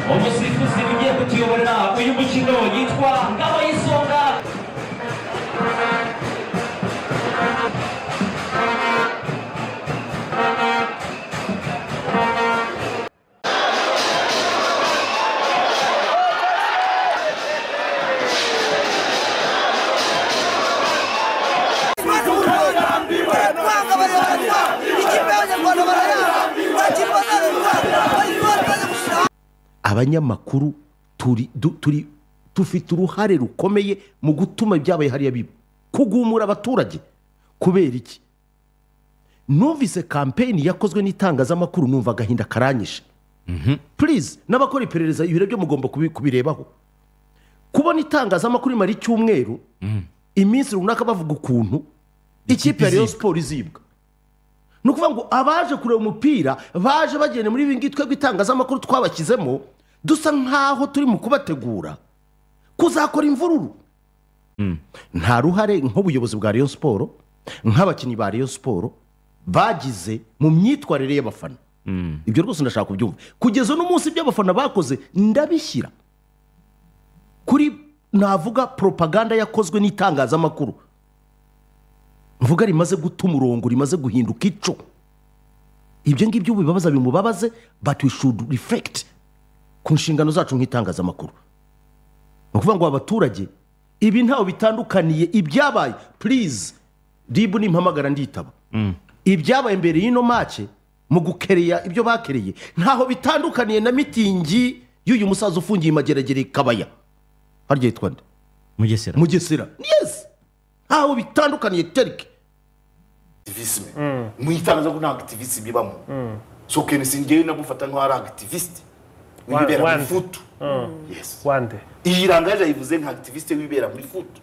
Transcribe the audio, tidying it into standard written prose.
Umusifuzi ugiye kutuyoborera uyu mukino yitwa Ngaboyisonga. Abanyamakuru turi tufite uruhare rukomeye mu gutuma ibyabaye hariya biba, kugumura abaturage. Kubera iki? Numvise campaign yakozwe n'itangazamakuru, numva agahinda karanyishe. Please, n'abakora iperereza ibiro byo mugomba kubirebaho. Kubona itangazamakuru imara icyumweru, iminsi runaka bavuga ukuntu ikipe ya Rayon Sports izibwa. Ni ukuvuga ngo abaje kureba umupira baje bagenda muri ibi ngibi, twebwe itangazamakuru twabashyizemo dusa nkaho turi mu kubategura kuzakora imvururu. Nta ruhare nk'ubuyobozi bwa Rayon Sports, nk'abakinnyi ba Rayon Sports bagize mu myitwarire y'abafana. Ibyo rwose ndashaka kubyumva. Kugeza uno munsi ibyo abafana bakoze ndabishyira kuri, navuga, propaganda yakozwe n'itangazamakuru, mvuga rimaze guta umurongo, rimaze guhinduka ico. Ibyo ngibyo bibabaza bimubabaze, but we should reflect ku nshingano zacu nk'itangazamakuru. Ni ukuvuga ngo abaturage ibi ntaho bitandukaniye ibyabaye. Please, RIB nimpamagara nditaba. Ibyabaye mbere y'ino match mu gukereya ibyo bakereye ntaho bitandukaniye na mitingi y'uyu musaza ufungiye Mageragere Kabaya, harya yitwa nde? Mugesera. Mugesera, yes, ntaho bitandukaniye terike. Activisme mu itangazamakuru nta activisme ibamo. So KNC ngewe nagufata nkaho ari activiste wibera muri foot. Yes. Wande iyi rangaje ayivuze nka activiste wibera muri foot.